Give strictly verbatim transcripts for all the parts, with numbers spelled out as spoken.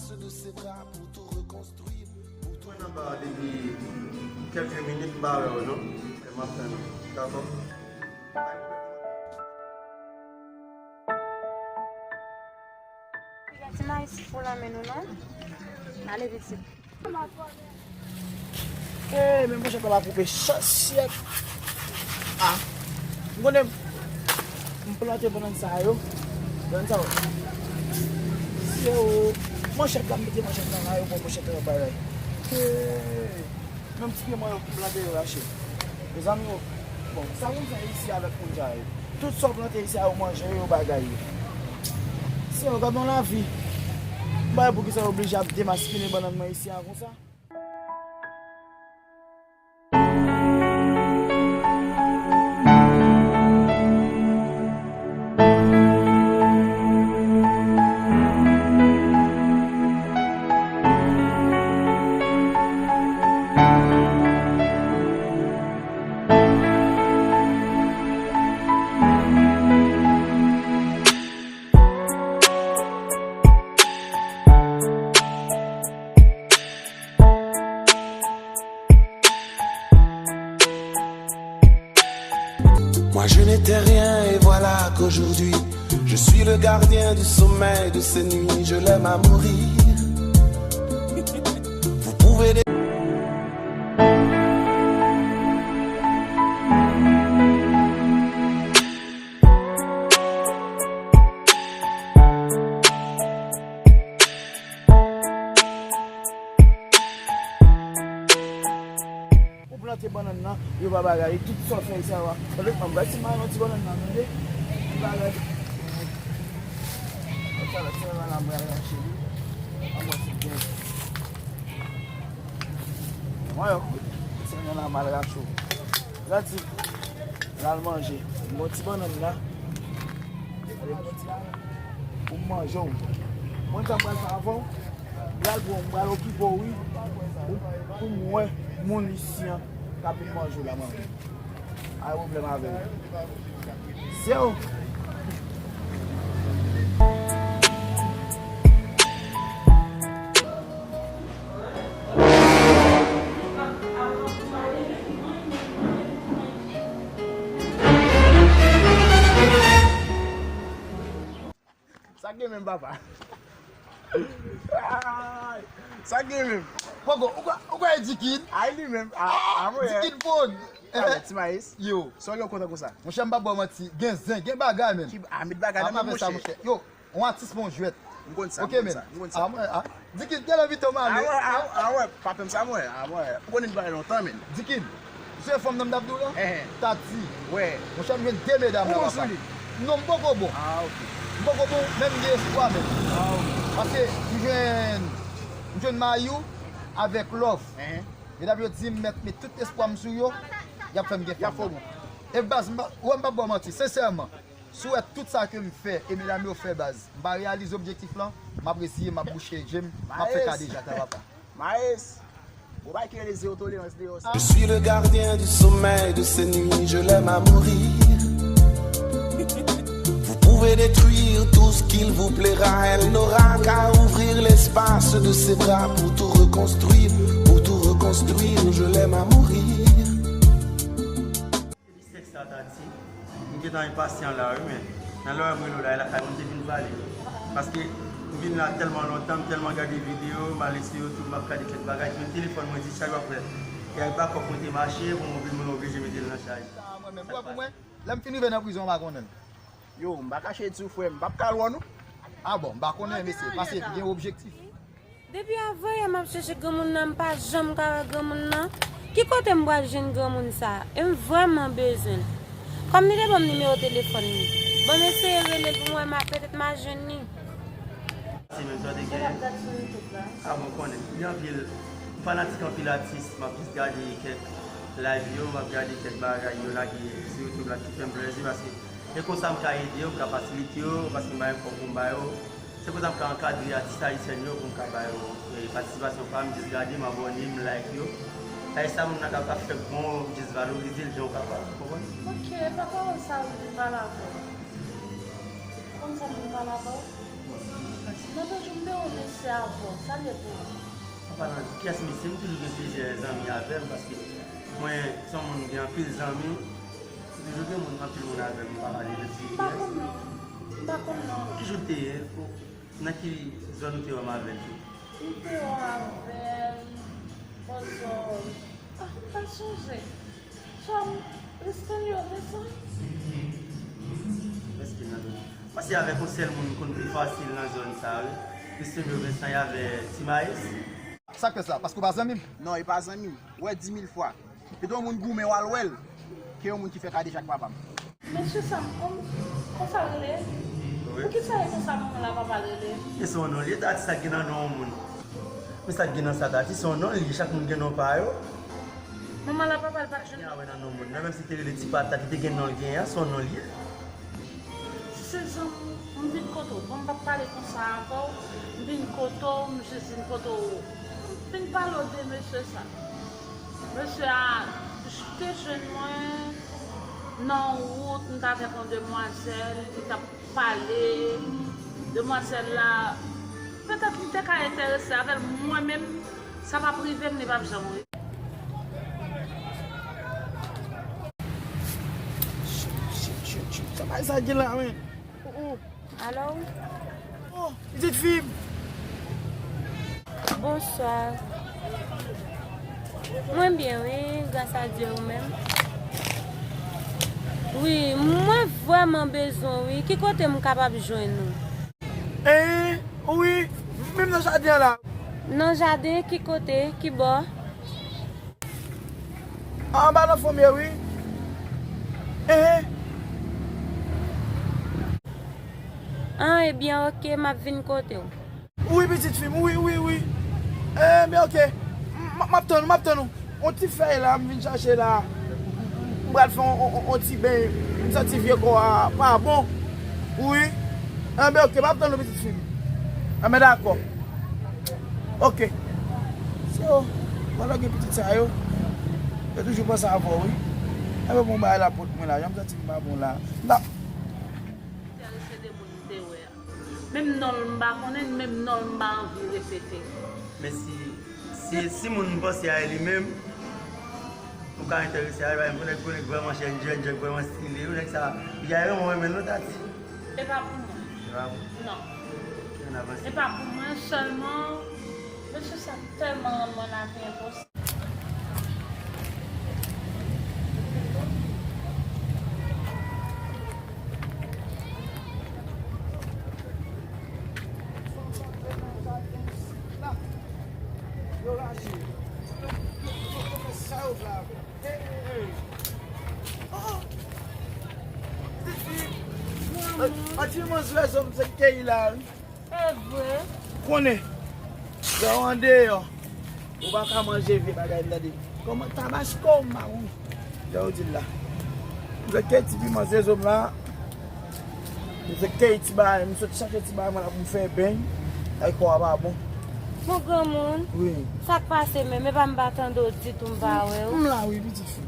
De ses bras pour tout reconstruire, pour tout... Mwen anba depi kèlke minit, m pa wè w non. E m ap tann ou. Dakò? Piga ti mayi pou lanmen nou non. Ale pitit. Ee, men monchè, pa koupe chan syèk. Ah, m konnen m plante bannann sa yo. Bannann sa yo. Se yo. Manchèt la, m mete manchèt nan la yo, bon, manchèt nan yo parèy. Ee, menm ti pye manyo ki plante yo rache. Mezanmi, bon, sa pou m fè isi avèk moun sa yo? Tout sa w plante isi a, yo manje yo, yo bagay yo. Se yo, gad yon lavi. M pa wè poukisa yo oblije ap demaspinen bannann mwen isi a konsa. Moi je n'étais rien et voilà qu'aujourd'hui je suis le gardien du sommeil de ces nuits, je l'aime à mourir. Vous pouvez dé- Ou plante bannann nan, yo pa bagay, tout sa w fè isi a yo. Tande, m ap gade si m pa yon ti bannann nan, tande. Li pa bagay. Lòt sa, lòt sa, la, m pral rache li. An mwen ti byen. Mwen yo, se nan la mal rache w. Gade si l al manje. M bon ti bannann la. Gade m bon ti bannann. Pou m manje w. Mwen sa m pral fè avè w. M pral pran w, m pral okipe w wi. Pou, pou m wè moun isi an k ap vin manje w la manje. Pa gen pwoblèm avè w. Se w. Sa gen menm, papa? Ay, sa gen menm? Poko, ou kwè, ou kwè e Dikid? Ay, li menm. A, a, mwen. Dikid Pog. Alò, Ti Mayis. Yo. Sa w gen kontan konsa? Monchè, m pa ba w manti. Gen zen, gen bagay, menm. Ki, a, met bagay nan men, monchè. Yo, yon atis, men yon jwèt. M konn sa, m konn sa, m konn sa. Ok, men. A, mwen, a. Dikid, genlè envite w m ale. A wè, a, a wè, pa pè m sa mwen, a wè. Ou konnen n bagay lontan, men. Dikid, ou se fanm nan m t ap di w lan? Enhen. Tati. Wè. Monchè, m jwenn de medam la, papa. Non, m poko bon. A, ok. M poko bon, men m gen espwa, men. A, ok. Paske m jwenn, m jwenn Mayou avèk Love. Enhen. Medam yo di m mèt met tout espwa m sou yo, y ap fè m gen fanm. Y ap fè w bon. E baz, m pa, ou wè m p ap ba w manti, sensèman. Si w wè tout sa ke m fè e medam yo fè, baz, m pa reyalize objektif lan, m ap reziye, m ap bouche je m, m ap fè kadejak la, papa. Maes, ou bay ki rele zewo tolerans deyò sa. Je suis le gardien du sommeil de ces nuits, je l'aime à mourir. Vous pouvez détruire tout ce qu'il vous plaira, elle n'aura qu'à ouvrir l'espace de ses bras pour tout reconstruire, pour tout reconstruire, je l'aime à mourir. Depi sèks la, Tati, m gentan enpasyan la wi, men nan lè w wè m rele w la, e lakay mwen m te vin pale. Paske m vin la tèlman lontan, m tèlman gade videyo, m ale sou YouTube, m ap gade kèk bagay, menm telefòn mwen di chaj w ap wè. E ak bakòp mwen te mache, bon, mwen vin mwen oblije mete l nan chaj. Sa mwen menm, wè pou mwen, lè m fin rive nan prizon, m pa konnen l. Yo, m pa kache di w, frè m, m p ap ka lwen nou. A bon, m pa konnen, mesye, paske m gen objektif. Depi avanyè m ap chèche granmoun nan, m pa janm ka wè granmoun nan. Ki kote m pral jwenn granmoun sa a? E m vrèman bezwen l. Kòm li te ban m nimewo telefòn li, ban m eseye rele l pou m wè ma, petèt m a jwenn li. Se menm sa w te gen. A bon, konnen. Li anpil. M fanatik anpil atis. M ap jis gade kèk live yo, m ap gade kèk bagay yo lage sou YouTube la ki fè m plezi paske e konsa m ka ede yo, m ka fasilite yo, paske m pa gen kòb pou m ba yo. Se konsa m ka ankadre atis ayisyèn yo pou m ka ba yo, eh, patisipasyon pa m, jis gade m, abòne m, like yo. Sa e sa moun nan ka, ka fè bon, jis valorize l jan w kapab, ou konprann? Ok, e pa pawòl sa yo vin pale avè w. Konn sa m vin pale avè w? Nan toujou m te wè mesye avè w, sa l ye pou ou? An palan de kiyès mesye, m toujou gen plizyè zanmi avè m, paske mwen se yon moun ki gen anpil zanmi. M toujou gen moun, anpil moun avè m, m pa pale de ti kiyès. M pa konn non. M pa konn non. Ki jou l te ye? Nan ki zòn ou te wè m avè l tou? M te wè w avè l bò zòn, ah, m pa sonje. Swa Ristonio Vincent? Èske nan zòn? Paske avèk yon sèl moun konn pi fasil nan zòn sa, wi. Ristonio Vincent, y avè Ti Mayis. Sa k fè sa? Paske w pa zanmi m? Non, e pa zanmi m. Ou wè, di mil fwa. Pito yon moun goumen w al wè l, ke yon moun ki fè kadejak papa m. Mesye sa, m konn, konsa l rele? Wi. Poukisa e konsa manman l a papa l rele? E se yon non l ye, Tati, sa k gen nan non yon moun. Men sa k gen nan sa, Tati, se yon non l ye, chak moun gen non pa yo. Manman l a papa l pa t jwenn. Gen a wè nan non moun nan, menm si te rele Ti Pata, ki te gen non l genyen an, se yon non l ye. Si se zanmi w, m vin kote w. Bon, m p ap pale konsa avè w. M vin kote w, m jis vin kote w. M vin pale w de mesye sa. Mesye a te jwenn mwen nan wout, m t avèk yon demwazèl, li t ap pale. Demwazèl la, petèt m te ka enterese avè l, mwen menm, sa p ap rive m, li p ap janm rive. Shit, shit, shit, shit. Sa bay sa gen la, men. Oh, oh. Alo? Oh, pitit fi m. Bonswa. Mwen byen, wi, gras a Dye, ou menm? Wi, mwen vrèman bezwen, wi. Ki kote m kapab jwenn ou? Eh, wi, menm nan jaden an la. Nan jaden, ki kote, ki bò? Anba nan fonmye, wi. Eh. An, ebyen, oke, m ap vin kote w. Wi, pitit fi m, wi, wi, wi. Enben, oke. M, m ap tann ou, m ap tann ou. On ti fèy la, m vin chache la. M pral fè on, on, on, on ti beny. M santi vye kò a pa bon. Wi. Enben, oke, m ap tann ou, pitit fi m. Enben, dakò. Oke. So, pandan gen pitit sa yo, yo toujou panse avè w, wi. Enben, bon, bagay la pot mwen la. Jan m santi m pa bon la. M ta- Enterese de moun m te wè a. Menm non l m pa konnen, menm non l m pa anvi repete. Men si, si, si moun m panse a e li menm, ou ka enterese a li, yon nèg, yon nèg vrèman chèlbè, yon nèg vrèman stile, yon nèg sa, li ka renmen w, renmen l non, Tati. E pa pou mwen. E pa pou ou? Non. Ann avanse. E pa pou mwen, sèlman, mesye sa tèlman rann mwen lavi enposib. Yo raje. Yo, yo, yo fè sa yo vle avè l. Hey, hey, hey. Oh! Pitit fi. An, an ti manzè zòm se keyi la, wi. E vre. Konnen, lè w andeyò, ou pa ka manje vye bagay, tande. Kòman tabasko, m pa konn jan yo di l la. M fè kèk ti piman sezon m la. M fè kèk ti bagay, m sot chache ti bagay mwen la pou m fè beny. Ay, kò a pa bon. Bon, granmoun, wi, sa k pase menm? E pa m pa tande w ditou, m pa wè w. M la, wi, pitit fi.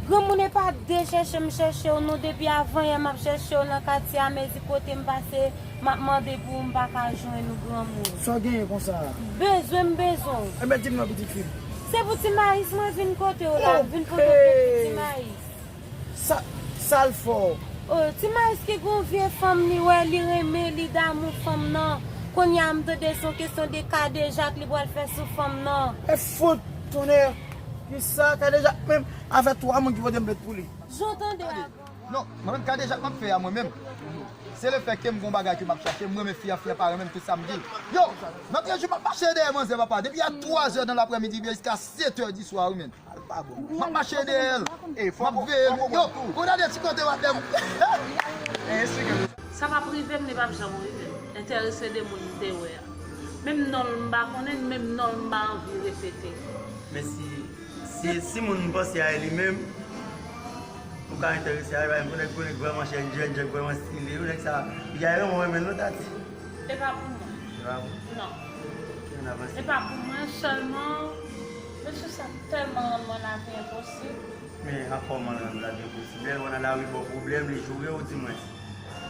Granmoun, e pa de chèche m chèche w non, depi avan yè m ap chèche w nan katye a, mezi kote m pase, m ap mande pou ou, m pa ka jwenn ou, granmoun. Sa w genyen konsa a? Bezwen m bezwen w. Enben, di m non, pitit fi m. Se pou Ti Mayis mwen vin kote w la, m vin pote w kèk ti Ti Mayis. Sa, sa l fè w? O, Ti Mayis ki gon vye fanm li wè, li renmen, li damou fanm nan. Kounye a m tande se yon kesyon de kadejak li pral fè sou fanm nan. E fout, tonnè! Kisa kadejak menm? Afè twa moun ki pote m plent pou li. Jan w tande a, granmoun. Non, mwen menm kadejak m ap fè a mwen menm. Se lefètke m gon bagay ke m ap chache, m renmen fi a, fi a pa renmen m, tout sa m di l. Yo, nan trèz jou m ap mache dèyè manzè, papa. Depi a twazè nan laprèmidi, jiska setè di swa, wi, menn. M ap mache dèyè l. M ap veye l. Yo, gade ti kote w ap dèyè m. Sa p ap rive m, li p ap janm rive m. Enterese de moun m te wè a. Menm non l m pa konnen, menm non l m pa anvi repete. Men si, si, si moun m panse a e li menm, ou ka enterese a, yon nèg, yon nèg vrèman chèlbè, yon nèg vrèman stile, yon nèg sa, li ka renmen w, renmen l non, Tati. E pa pou mwen. E pa pou ou? Non. Ann avanse. E pa pou mwen, sèlman, mesye sa tèlman rann mwen lavi enposib. Men an kòman l rann lavi enposib? Lè l wè w nan lari ba w pwoblèm, li joure w, di mwen.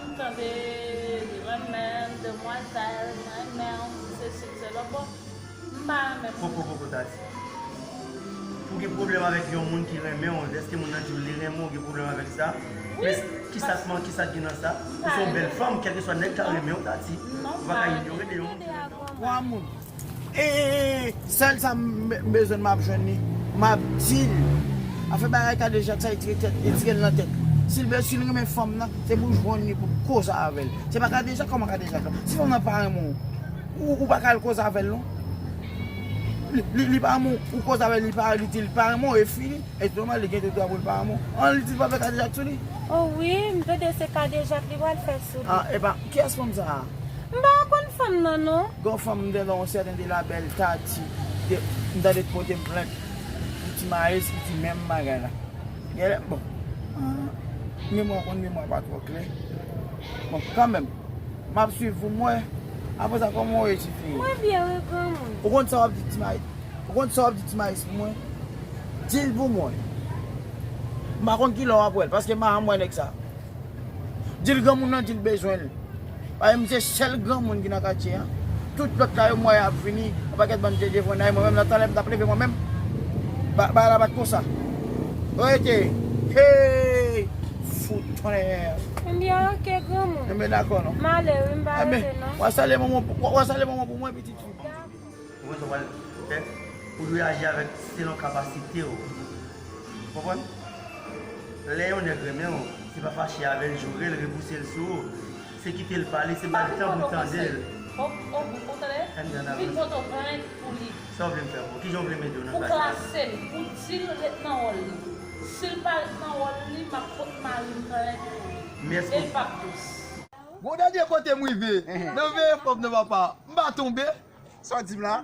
M Tande, li renmen m, demwazèl, m renmen w, sesi, sela. Bon, m pa renmen moun. Poko, poko, Tati. Ou gen pwoblèm avèk yon moun ki renmen w, dèske moun nan di w li renmen w, ou gen pwoblèm avèk sa? Wi. Men kisa k man, kisa k gen nan sa? Ou se yon bèl fanm, kèlkeswa nèg ka renmen w, Tati. Ou pa ka inyore de yon moun ki renmen w. Twa moun. E, e, e, sèl sa m be- m bezwen, m ap jwenn li, m ap di l. Afè bagay Kadejak sa, li tire tèt, li tire l nan tèt. Si l be- si l renmen fanm nan, se pou l jwenn li, pou l koze avè l. Se pa Kadejak, kòman Kadejak la? Si fanm nan pa renmen w, ou, ou pa ka al koze avè l non. Li, li, li pa renmen w, ou koze avè l, li pa, li di l pa renmen w, e fini. E tou nòmal, li gen tout dwa pou l pa renmen w. An, li di l pa fè Kadejak sou li. O wi, m tande se Kadejak li pral fè sou li. Ah, epa, kiyès fanm sa a? M pa konn fanm nan non. Gen yon fanm m te nan yon sèten de labèl Tati, de, m tande te pote m plent pou Ti Mayis, li di menm bagay la. Genlè, bon. Ah, memwa konn memwa pa twò klè. Bon, kanmenm, m ap swiv pou m wè. Apre sa, kòman w ye, tifi? Mwen byen, wi, granmoun. Ou konn sa w ap di Ti Mayis? Ou konn sa w ap di Ti Mayis pou mwen? Di l pou mwen. M pa konn kilè w ap wè l, paske m pa janm wè nèg sa. Di l granmoun nan di l bezwen l. Paske m se sèl granmoun ki nan katye a. Tout lòt la yo m wè y ap vini, yon pakèt bann vye devwennay, mwen menm nan tan lè m t ap leve mwen menm. Ba- bagay la pa t konsa. Rete. Hey! Fout tonnè. Ebyen, oke, granmoun. Ebyen, dakò, non. M ale, wi, m pa rete, non. W a salye manman, w a salye manman pou mwen, pitit fi. Ou konn sa w pral fè? Ou dwe aji avèk selon kapasite w. Konprann? Lè yon nèg renmen w, se pa fache avè l, joure l, rebouse l sou ou. Se kite l pale, se ba l tan pou tande l. O, o, ou tande? Vin pote w plent pou li. Sa w vle m fè pou ou? Kijan w vle m ede w nan kay sa? Pou klase l, pou di l ret nan wòl li. Si l pa ret nan wòl li, m ap pot mari m plent pou li. E l p ap dous. Bon, dènye kote m rive. Nan veye fanm nan, papa. M pa tonbe. Sa w di m la?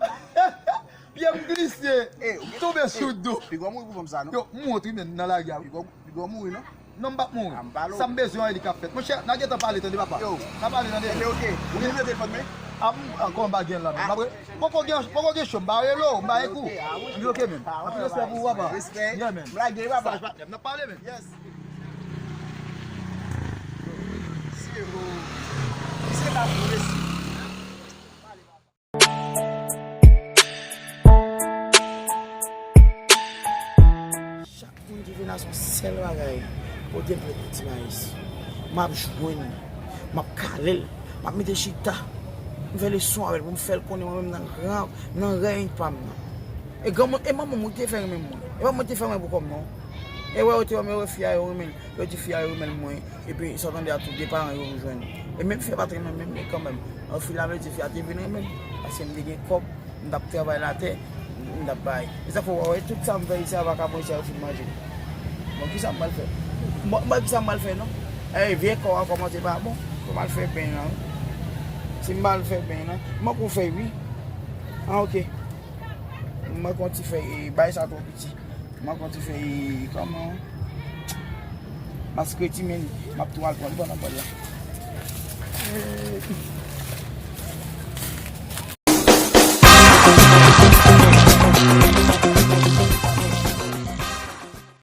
Pye m glise. M tonbe sou do. Pi gwo mouri pou fanm sa, non? Yo, m wont wi, men, nan lari a, wi. Pi gwo, pi gwo mouri, non? Non, m p ap mouri. A, m pale w. Sa m bezwen an, li k ap fèt. Monchè, n a gentan pale, tande, papa. Yo. N a pale, tande. Ebyen, oke. Ou gen nimewo telefòn mwen? A, m ankò m pa gen l la, men. Apre, poko gen, poko gen cho, m pa rele w, m pa ekou. Ebyen, oke, men. Anpil respè pou ou, papa. Respè. Yeah, men. M lage, papa. N ap pale, men. Yes. Misye, o, misye ka foure si. Chak moun ki vin la se yon sèl bagay, pote m plent pou Ti Mayis. M ap jwenn li, m ap kale l, m ap mete chita, m fè leson avè l pou m fè l konnen mwen menm nan ran, nan rèy pa m nan. E granmoun, e manman m wi te fè renmen mwen. E pa mwen te fè mwen pou kò m non. E wè yo te wè m, yo wè fi a yo renmen l. Yo di fi a yo renmen l mwen. Epi sa w tande a tou de paran yo m jwenn. E menm fi a pa t renmen m menm men kanmenm. An fi la vle di fi a te vin renmen m. Paske m te gen kòb, m t ap travay latè, m t ap bay. E sa fè w wè tout sa m fè isi a vakabon isi a yo fin manje. Bon, kisa m pral fè? Bon, m pa kisa m pral fè non. E vye kò a kòmanse pa bon. Fò m al fè beny nan wi. Si m pa al fè beny nan, m poko fè wi. Ah, ok. M poko ti fè, e, bay sa twò piti. M ap konn ti fè, e, kòman? Masketi, men, m ap tou al pran li pandan m pral la. E,